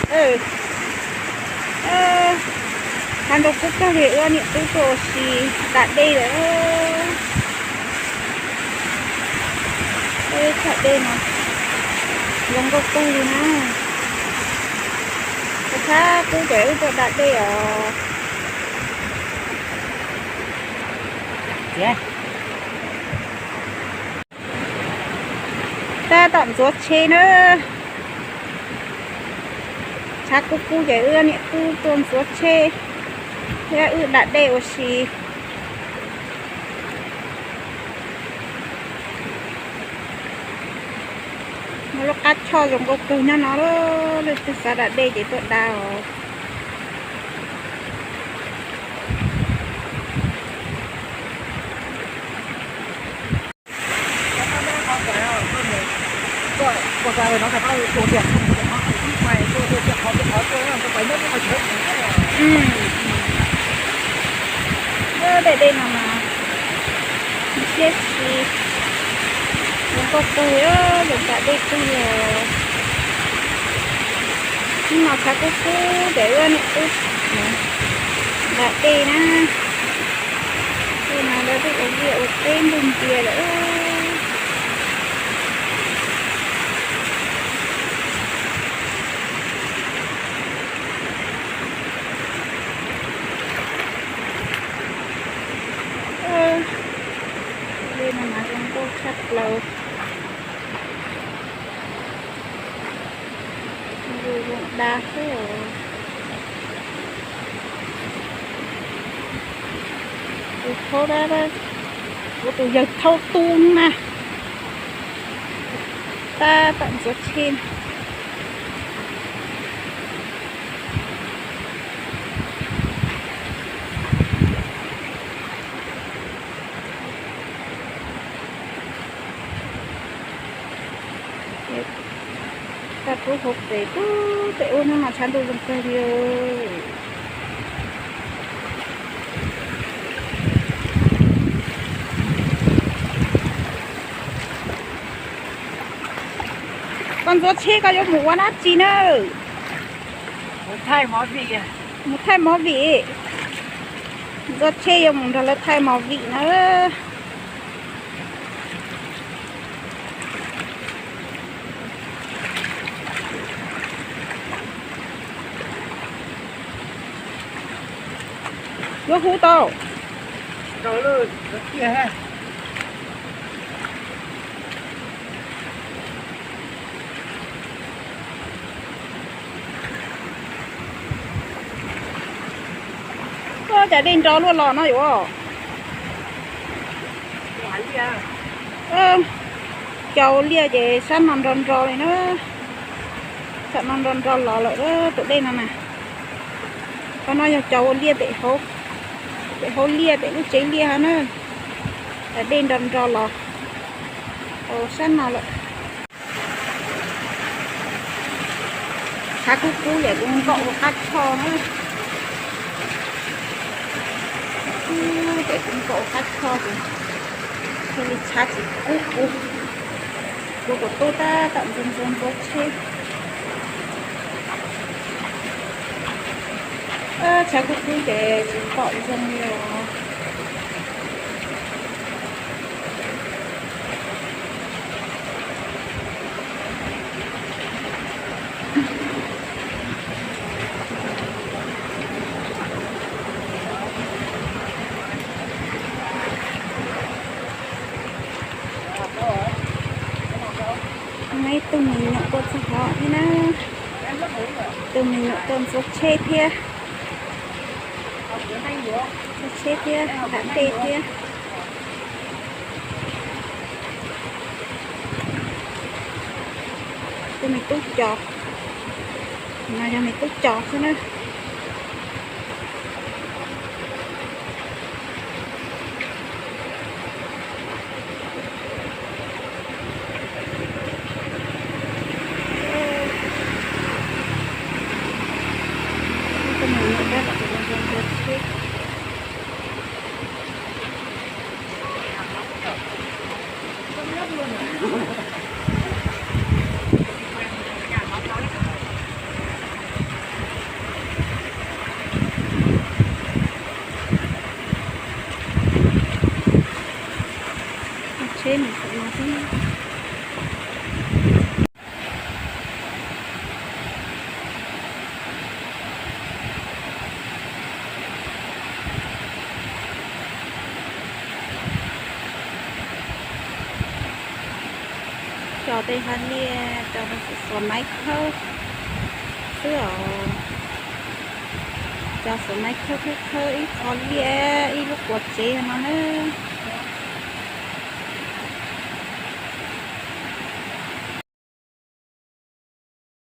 Tshav ntuj kub kawg li, wb niam tub tuaj ua si da dej lawm. Wb tsam dej no zoo nkauj kawg li na. Tshav kub ces wb tuaj da dej os. Tab tom ntxuav tsheb na. Tshav kub kub ces wb niam tub tuaj ntxuav tsheb thiab wb da dej ua si. Muaj lub qab choj zoo nkauj kawg nyob no, leej twg xav da dej ces tuaj da os. Daim dej no mas siab si, zoo nkauj kawg, zoo da dej kawg li. Hnub no tshav kub kub ces wb niam tub da dej na. Tej no lawv twb ua liaj ua teb ntuj ntia lawm. Dej no mas zoo nkauj tshaj plaws. Zoo da xwb. Tus thauj dab, kuv tus yawg thauj tub na. Tab tom ntxuav tsheb. Tag kub hauv pes tub pem ub no mas tshav ntuj zoo kawg li. Koj ntxuav tsheb koj yuav mus ua dab tsi na? Mus thaij movie. Ntxuav tsheb yuav mus nrog lawv thaij movie na. Yuav hu tau. Cas dej nro luaj los no yuav. Cov ua liaj ces sab no nro nro li na. Sab no nro nro los lawm tus dej no na. Qhov no yog cov ua liaj pem hauv, pem hauv liaj pem lub tsev liaj hov na. Dej nro nro los tau sab no lawm. Tshav kub kub ces kuv nkaum ua qab choj na. Ces kuv nkaum ua qab choj ces thiaj li tshav tsis kub kuv. Kuv tus tub tab tom ntxuav ntxuav ntxuav tsheb. Tshav kub kub ces tsis pom zoo li os. Muaj ib tug me nyuam tuaj txog hov thiab na. Tus me nyuam tuaj ntxuav tsheb thiab. Ntxuav tsheb thiab da dej thiab. Tus me tub cos, no yog me tub cos xwb na. Peb mus saum no xwb. Cog tej hab liaj, cog rau xuas maib khawb xwb os. Cog xuas maib khawb khawb khawb ib qho liaj ib lub quav tsev no na.